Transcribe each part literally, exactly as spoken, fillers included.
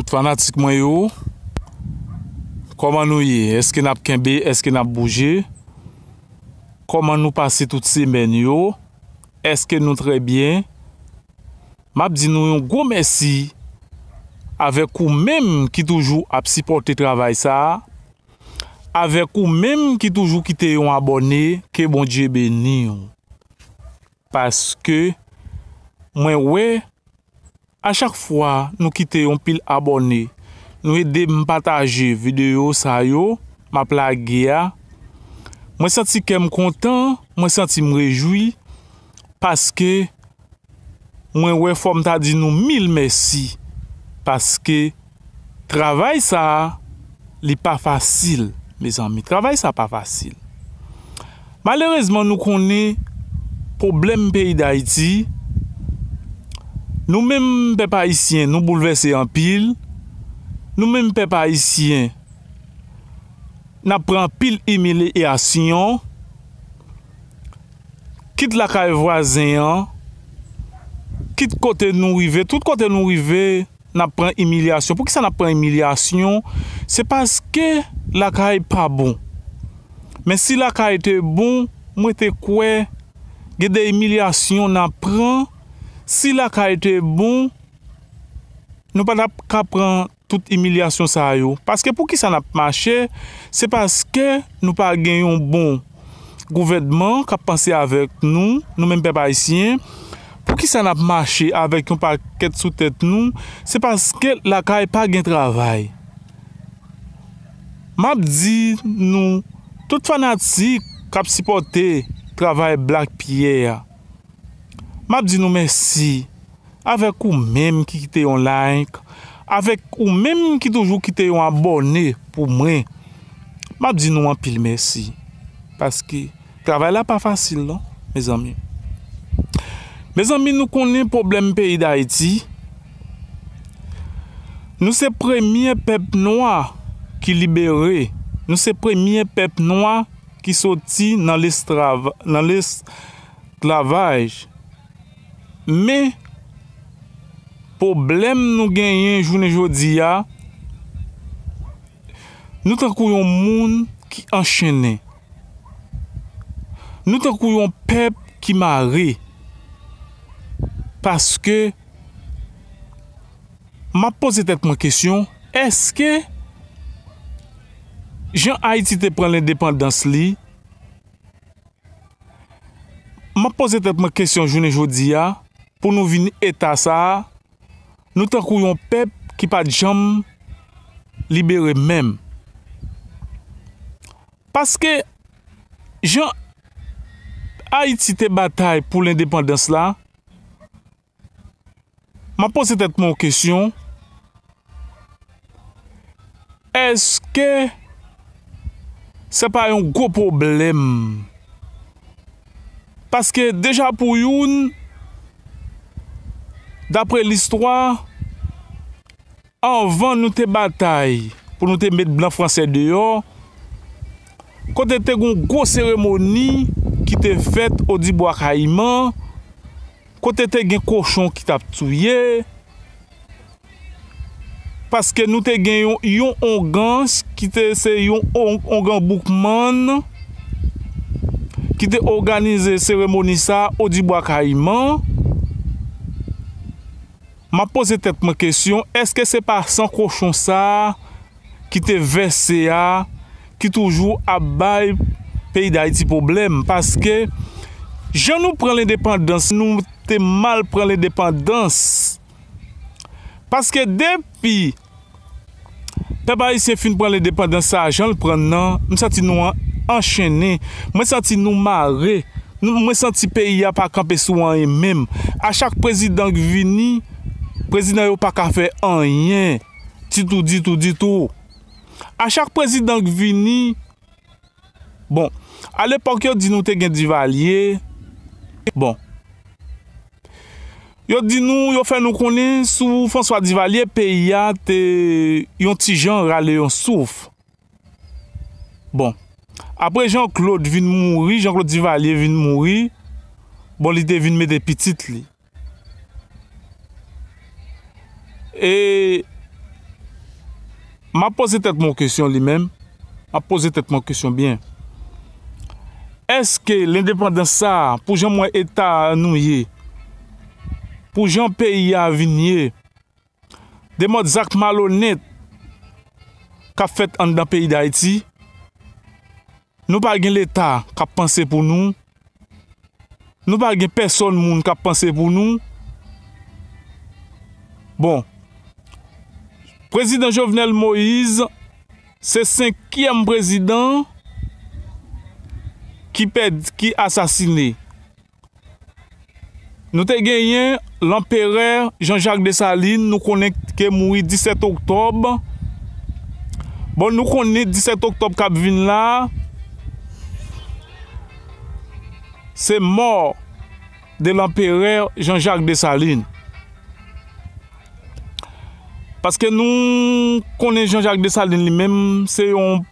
Fanatik mwen yo, kòman nou ye? Èske n ap kenbe? Èske n ap bouje? Kòman nou pase tout semèn yo? Èske nou trè byen? M ap di nou yon gwo mèsi avèk ou menm ki toujou ap sipòte travay sa a, avèk ou menm ki toujou kite yon abòne, ke Bondye beni w. Paske mwen wè, a chak fwa nou kite yon pil abòne, nou ede m pataje videyo sa yo m ap lage a, mwen santi kè m kontan, mwen santi m rejwi, paske mwen wè fò m ta di nou mil mèsi, paske travay sa a, li pa fasil, mezanmi. Travay sa pa fasil. Malerezman, nou konnen pwoblèm peyi Dayiti, nou menm pèp ayisyen, nou boulvèse anpil. Nou menm pèp ayisyen, n ap pran anpil imilyasyon, kit lakay vwazen an, kit kote nou rive, tout kote nou rive, n ap pran imilyasyon. Poukisa n ap pran imilyasyon? Se paske lakay pa bon. Men si lakay te bon, mwen te kwè gen de imilyasyon n ap pran. Si lakay te bon, nou pa t ap ka pran tout imilyasyon sa yo. Paske poukisa n ap mache? Se paske nou pa gen yon bon gouvènman k ap panse avèk nou, nou menm pèp ayisyen. Poukisa n ap mache avèk yon pakèt sou tèt nou? Se paske lakay pa gen travay. M ap di nou, tout fanatik k ap sipòte travay Black Pierre a, m ap di nou mèsi. Avèk ou menm ki kite yon like, avèk ou menm ki toujou kite yon abòne pou mwen, m ap di nou anpil mèsi. Paske travay la pa fasil non, mezanmi. Mezanmi, nou konnen pwoblèm peyi Dayiti. Nou se premye pèp nwa ki libere. Nou se premye pèp nwa ki soti nan lesklav-, nan lesklavaj. Men, pwoblèm nou genyen jounen jodi a, nou tankou yon moun ki anchennen. Nou tankou yon pèp ki mare. Paske, m ap poze tèt mwen kesyon, èske jan Ayiti te pran lendepandans li, m ap poze tèt mwen kesyon jounen jodi a, pou nou vin eta sa a, nou tankou yon pèp ki pa t janm libere menm. Paske jan Ayiti te batay pou lendepandans la, m ap poze tèt mwen yon kesyon, èske se pa yon gwo pwoblèm? Paske deja pou youn, dapre listwa, anvan nou te batay pou nou te met blan fransè deyò, kote te gon gwo seremoni ki te fèt Odibwa Kayiman, kote te gen kochon ki t ap touye, paske nou te gen yon, yon ongan ki te se yon on-, ongan boukmann ki te òganize seremoni sa Odibwa Kayiman. M ap poze tèt mwen kesyon, èske se pa san kochon sa a ki te vèse a ki toujou ap bay peyi Dayiti pwoblèm? Paske jan nou pran lendepandans, nou te mal pran lendepandans. Paske depi pèp ayisyen fin pran lendepandans sa a, jan l pran l nan, m santi nou an-, anchennen. Mwen santi nou mare. Nou, mwen santi peyi a pa kanpe sou anyen menm. A chak prezidan k vini, prezidan yo pa ka fè anyen. Ditou, ditou, ditou. A chak prezidan k vini, bon, alepòk yo di nou te gen Divalye. Bon. Yo di nou, yo fè nou konnen sou François Divalye, peyi a te yon ti jan rale yon souf. Bon. Apre Jean Claude vin mouri, Jean Claude Divalye vin mouri, bon, li te vin mete pitit li. E M ap poze tèt mwen yon kesyon li menm. M ap poze tèt mwen yon kesyon byen. Èske lendepandans sa a, pou jan m wè eta nou ye, pou jan peyi a vin ye, de mòd zak malonèt k ap fèt anndan peyi Dayiti, nou pa gen Leta k ap panse pou nou, nou pa gen pèsòn moun k ap panse pou nou. Bon, prezidan Jovenel Moïse se senkyèm prezidan ki pèd, ki asasine. Nou te genyen lanperè Jean-Jacques Dessalines, nou konnen ke mouri disèt oktòb. Bon, nou konnen disèt oktòb k ap vin la, se mò de lanperè Jean-Jacques Dessalines. Paske nou konnen Jean-Jacques Dessalines li menm, se yon,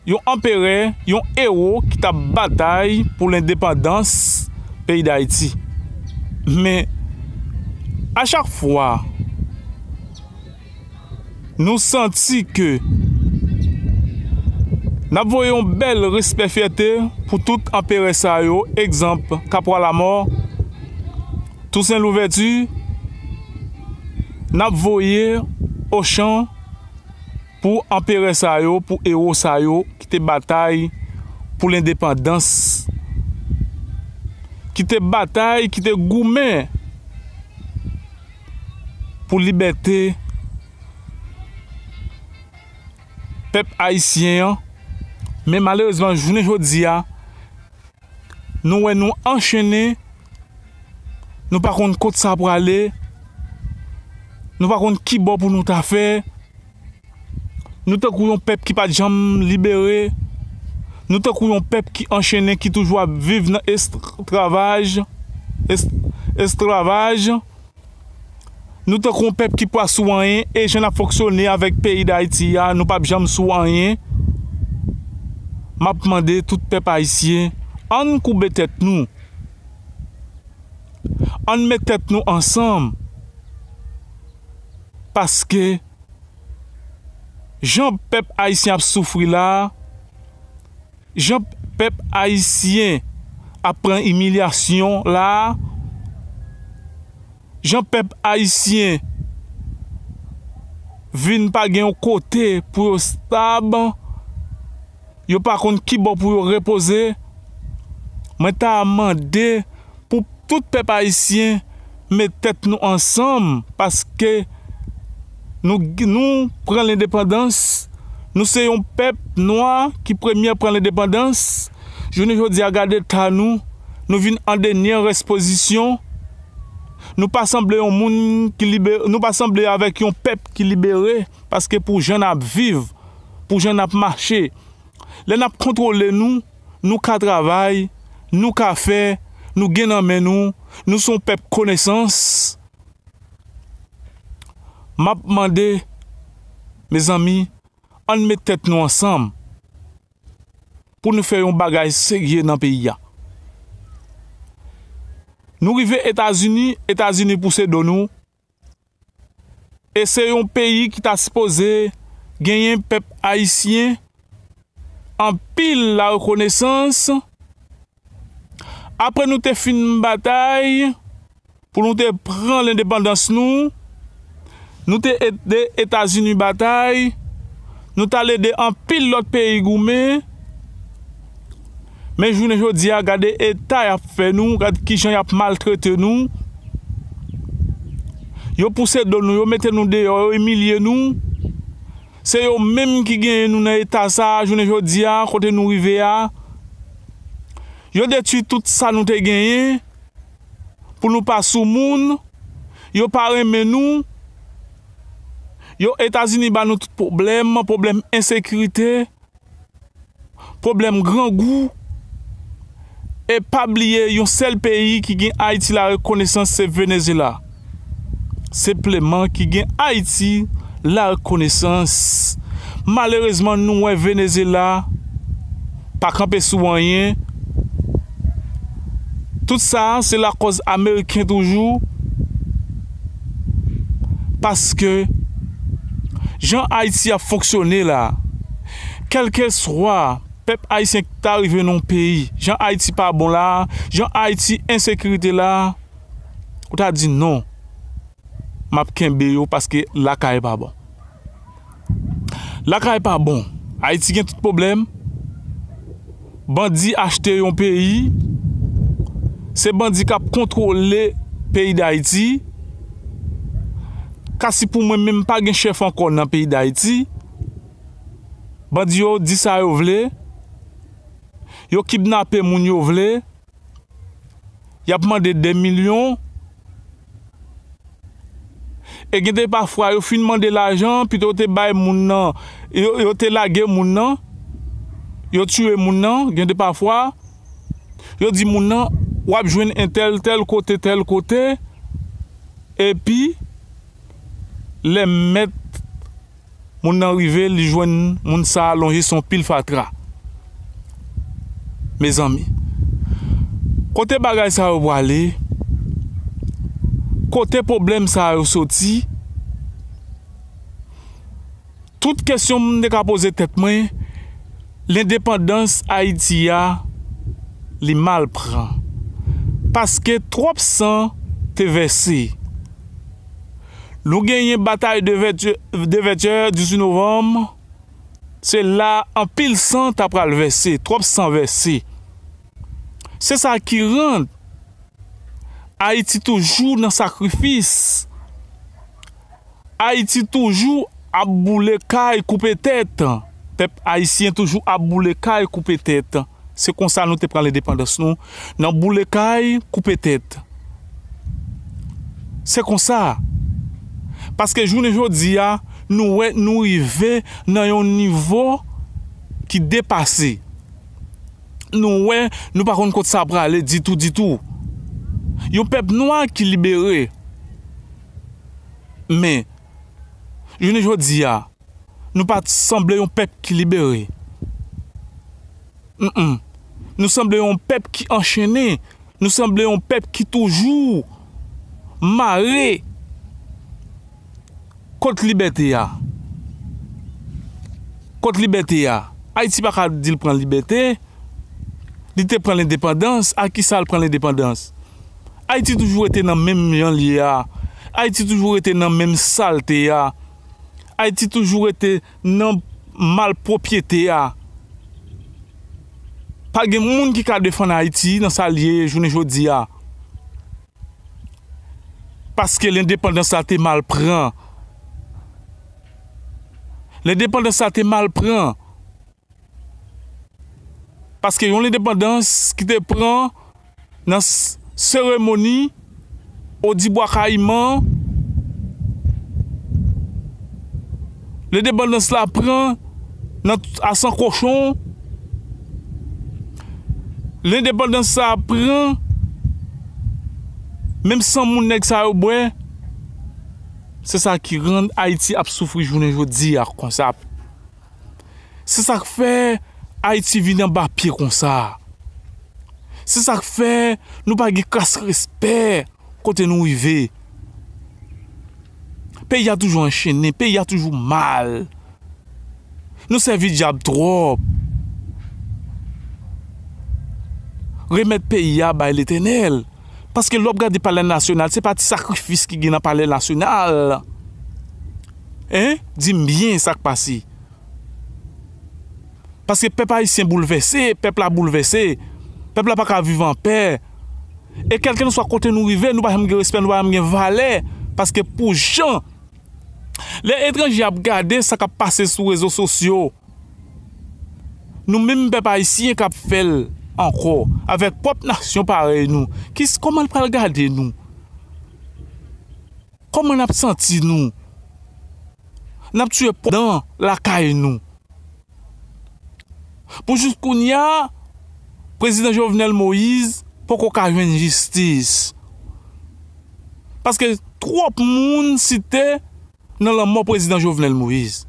yon anperè, yon ewo ki t ap batay pou lendepandans peyi Dayiti. Men, a chak fwa, nou santi ke n ap voye yon bèl respè fyète pou tout anperè sa yo, egzanp, Kapwa Lamò, Tousen Louvèti, n ap voye ochan pou anperè sa yo, pou ewo sa yo ki te batay pou lendepandans, ki te batay, ki te goumen pou libète pèp ayisyen an. Men malerezman, jounen jodi a, nou wè nou anchennen, nou pa konn kot sa prale, nou pa konn ki bò pou nou ta fè. Nou tankou yon pèp ki pa t janm libere. Nou tankou yon pèp ki anchennen, ki toujou ap viv nan esklavaj, es-, esklavaj. Nou tankou yon pèp ki pa sou anyen, e jan n ap fonksyone avèk peyi Dayiti a, nou p ap janm sou anyen. M ap mande tout pèp ayisyen, ann koube tèt nou. Ann met tèt nou ansanm. Paske jan pèp ayisyen ap soufri la, jan pèp ayisyen ap pran imilyasyon la, jan pèp ayisyen vin pa gen yon kote pou yo stab, yo pa konn ki bò pou yo repoze. Mwen ta mande pou tout pèp ayisyen met tèt nou ansanm, paske nou, nou pran lendepandans. Nou se yon pèp nwa ki premye pran lendepandans. Jounen jodi a, gade eta nou, nou vin an dènye rès pozisyon. Nou pa sanble yon moun ki libere, nou pa sanble avèk yon pèp ki libere, paske pou jan n ap viv, pou jan n ap mache, lè n ap kontwole nou, nou ka travay, nou ka fè, nou gen nan men nou, nou se yon pèp konesans. M ap mande, mezanmi, ann met tèt nou ansanm pou nou fè yon bagay serye nan peyi a. Nou rive Etazini, Etazini pouse do nou. E se yon peyi ki ta sipoze genyen pèp ayisyen anpil larekonesans. Apre nou te fin batay pou nou te pran lendepandans nou, nou te ede Etazini batay, nou t al ede anpil lòt peyi goumen. Men jounen jodi a, gade eta y ap fè nou, gade kijan y ap maltrete nou. Yo pouse do nou, yo mete nou deyò, yo imilye nou. Se yo menm ki genyen nou nan eta sa a, jounen jodi a, kote nou rive a. Yo detwi tout sa nou te genyen pou nou pa sou moun. Yo pa renmen nou. Yo, Etazini ba nou tout pwoblèm, pwoblèm ensekirite, pwoblèm grangou. E pa bliye, yon sèl peyi ki gen Ayiti larekonesans, se Venezuela. Senpleman ki gen Ayiti larekonesans. Malerezman, nou wè Venezuela pa kanpe sou anyen. Tout sa, se lakòz ameriken toujou. Paske, Jan Ayiti ap fonksyone la, kèlkeswa pèp ayisyen ki ta rive nan yon peyi, jan Ayiti pa bon la, jan Ayiti ensekirite la, ou ta di non, m ap kenbe yo paske lakay pa bon. Lakay pa bon. Ayiti gen tout pwoblèm. Bandi achte yon peyi. Se bandi k ap kontwole peyi Dayiti. Ka si pou mwen menm pa gen chèf ankò nan peyi Dayiti. Bandi yo di sa yo vle. Yo kidnape moun yo vle. Y ap mande de milyon. E gen de pafwa, yo fin mande lajan, pito yo te bay moun nan, yo, yo te lage moun nan, yo tiye moun nan, gen de pafwa, yo di moun nan, w ap jwenn entèl, tèl kote, tèl kote, epi lè mèt moun nan rive, li jwenn moun sa a lonje sou yon pil fatra. Mezanmi, kote bagay sa yo prale? Kote pwoblèm sa yo soti? Tout kesyon m te ka poze tèt mwen, lendepandans Ayiti a, li mal pran. Paske twòp san te vèse. Nou genyen batay de Vètyè, de Vètyè, dizuit novanm. Se la anpil san ta pral vèse, twòp san vèse. Se sa ki rann Ayiti toujou nan sakrifis. Ayiti toujou ap boule kay, koupe tèt. Pèp ayisyen toujou ap boule kay, koupe tèt. Se konsa nou te pran lendepandans nou, nan boule kay, koupe tèt. Se konsa. Paske jounen jodi a, nou wè nou rive nan yon nivo ki depase. Nou wè nou pa konn kot sa prale ditou, ditou. Yon pèp nwa ki libere. Men, jounen jodi a, nou pa sanble yon pèp ki libere. Mm, mm. Nou sanble yon pèp ki anchennen. Nou sanble yon pèp ki toujou mare. Kot libète a? Kot libète a? Ayiti pa ka di l pran libète. Li te pran lendepandans. A ki sa l pran lendepandans? Ayiti toujou rete nan menm jan l ye a. Ayiti toujou rete nan menm salte a. Ayiti toujou rete nan malpwopyete a. Pa gen moun ki ka defann Ayiti nan sa l ye jounen jodi a. Paske lendepandans la te mal pran. Lendepandans la te mal pran. Paske yon lendepandans ki te pran nan s-, seremoni Odibwa Kayiman, lendepandans la pran nan a san kochon, lendepandans la pran menm san moun nèg sa yo bwè. Se sa ki rann Ayiti ap soufri jounen jodi a konsa. Se sa k fè Ayiti vin anba pye konsa. Se sa k fè nou pa gen kras respè kote nou rive. Peyi a toujou anchennen, peyi a toujou mal. Nou sèvi dyab twòp. Remèt peyi a bay Letènèl. Paske lè w ap gade Palè Nasyonal, se pa ti sakrifis ki gen nan Palè Nasyonal. Hein? Di m byen sa k pase. Paske pèp ayisyen boulvèse, pèp la boulvèse. Pèp la pa ka viv anpè. E kèlkeswa kote nou rive, nou pa janm gen respè, nou pa janm gen valè. Paske pou jan lè etranje ap gade sa k ap pase sou rezo sosyo, nou menm pèp ayisyen k ap fè l ankò, avèk pwòp nasyon parèy nou, ki, kòman l pral gade nou? Kòman n ap santi nou? N ap tiye pòdan lakay nou. Pou jis kounye a, prezidan Jovenel Moïse poko ka jwenn jistis. Paske twòp moun site nan lanmò prezidan Jovenel Moïse.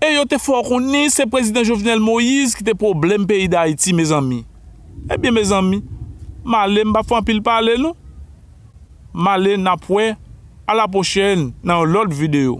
E yo te fè w konnen se prezidan Jovenel Moïse ki te pwoblèm peyi Dayiti, mezanmi. Ebyen, mezanmi, m ale, m p ap fè anpil pale, non. M ale, n ap wè. A la pwochèn, nan yon lòt videyo.